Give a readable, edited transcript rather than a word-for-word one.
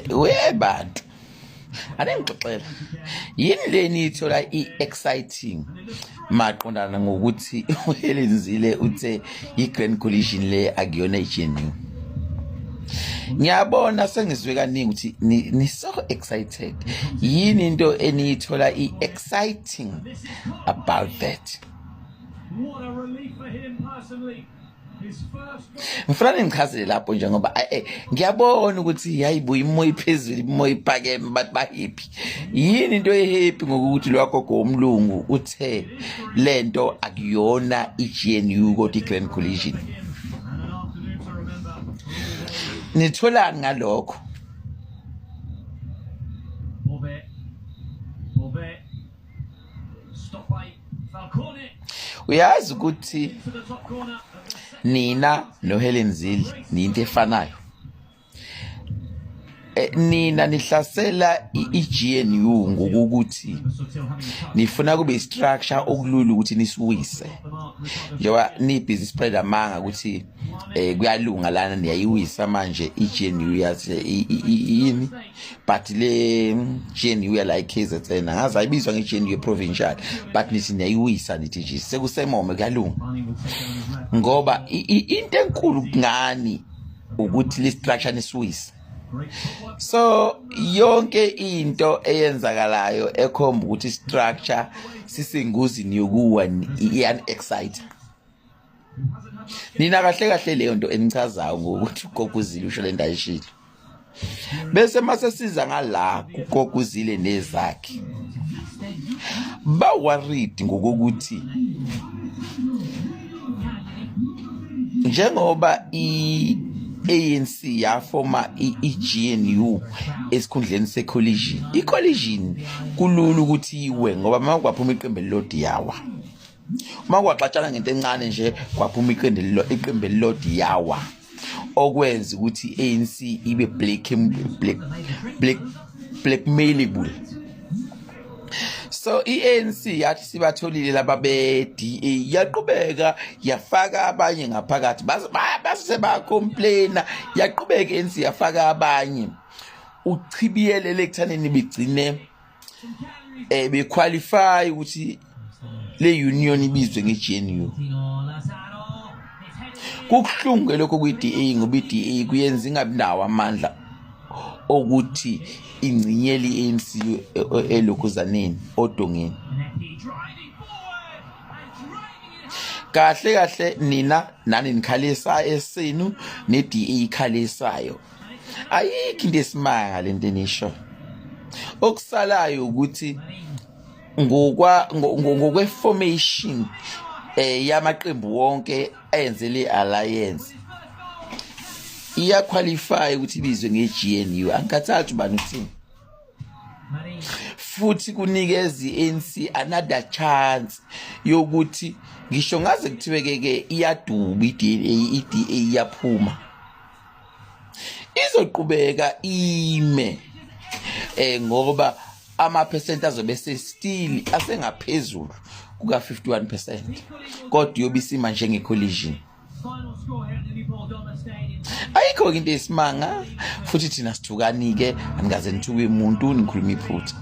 We bantu, anengixoxela yini le niyithola i-exciting maqondana ngokuthi uHelen Zille uthe i-Grand Coalition le akuyona i-GNU? Ngiyabona sengizwe kaningi ukuthi ni so excited. Yini into eniyithola i-exciting about that? What a relief for him personally. Ngifuna ningichazele lapho nje ngoba ngiyabona ukuthi hayibo, imoya iphezulu, imoya iphakeme, bathi ba-happy. Yini into e-happy ngokuthi lo gogo womlungu uthe lento akuyona i-GNU kodwa i-Grand Coalition? Nitholani ngalokho? Uyazi ukuthi nina noHelen Zille niyinto efanayo. Nina nihlasela i-GNU ngokuthi nifuna kube i-structure okulula ukuthi nisiwise, njengoba ni-busy spread amanga ukuthi kuyalunga lana, niyayiwisa manje i-GNU yathi yini, but le GNU yala i-KZN angazi ayibizwa nge-GNU provincial, but nithi niyayiwisa, nithi nje sekusemome kuyalunga, ngoba into enkulu ngani ukuthi le structure nisiwise. So yonke into eyenzakalayo ekhomba ukuthi structure sisengozini yokuwa iyan-excite nina. Kahle kahle leyo nto enichazayo ngokuthi ugogo uZille usho le nto ayishilo, bese mase siza ngala kugogo uZille nezakhe, ba worried ngokuthi njengoba i-ANC yafoma i-GNU esikhundleni se-coalition, i-coalition kulula ukuthi iwe ngoba uma kwaphuma iqembu elilodwa yawa, uma kwaxatshana ngento encane nje kwaphuma iqembu elilodwa yawa, okwenza ukuthi i-ANC ibe blackmailable. So i-ANC yathi sibatholile laba be-DA, yaqhubeka yafaka abanye ngaphakathi, base bacomplaina, yaqhubeka i-ANC yafaka abanye uchibiyelele ekuthaneni bigcine bequalify ukuthi le union ibizwe nge-GNU. Kukuhlungu ke lokho kwi-DA, ngoba i-DA kuyenza ingabi nawo amandla okuthi ingcinyele i-ANC elokhuzaneni odongeni. Kahle kahle nina nani nikhalisa esenu ne-DA ikhalisayo, ayikho into esimanga lento enisho. Okusalayo ukuthi ngokwe-formation yamaqembu wonke ayenze le alliance iyaqualify ukuthi ibizwe nge-GNU, angikhathali ubani uthini, futhi kunikeza i-ANC another chance yokuthi ngisho ngaze kuthiwe ke ke iyaduba i-DA, i-DA iyaphuma, izoqhubeka ime ngoba ama percent azobe sestill asengaphezulu kuka 51%, kodwa iyobe isima njenge coalition. Ayikho into esimanga futhi thina sithukani ke, anikaze nithuke umuntu, nikhuluma iphutha.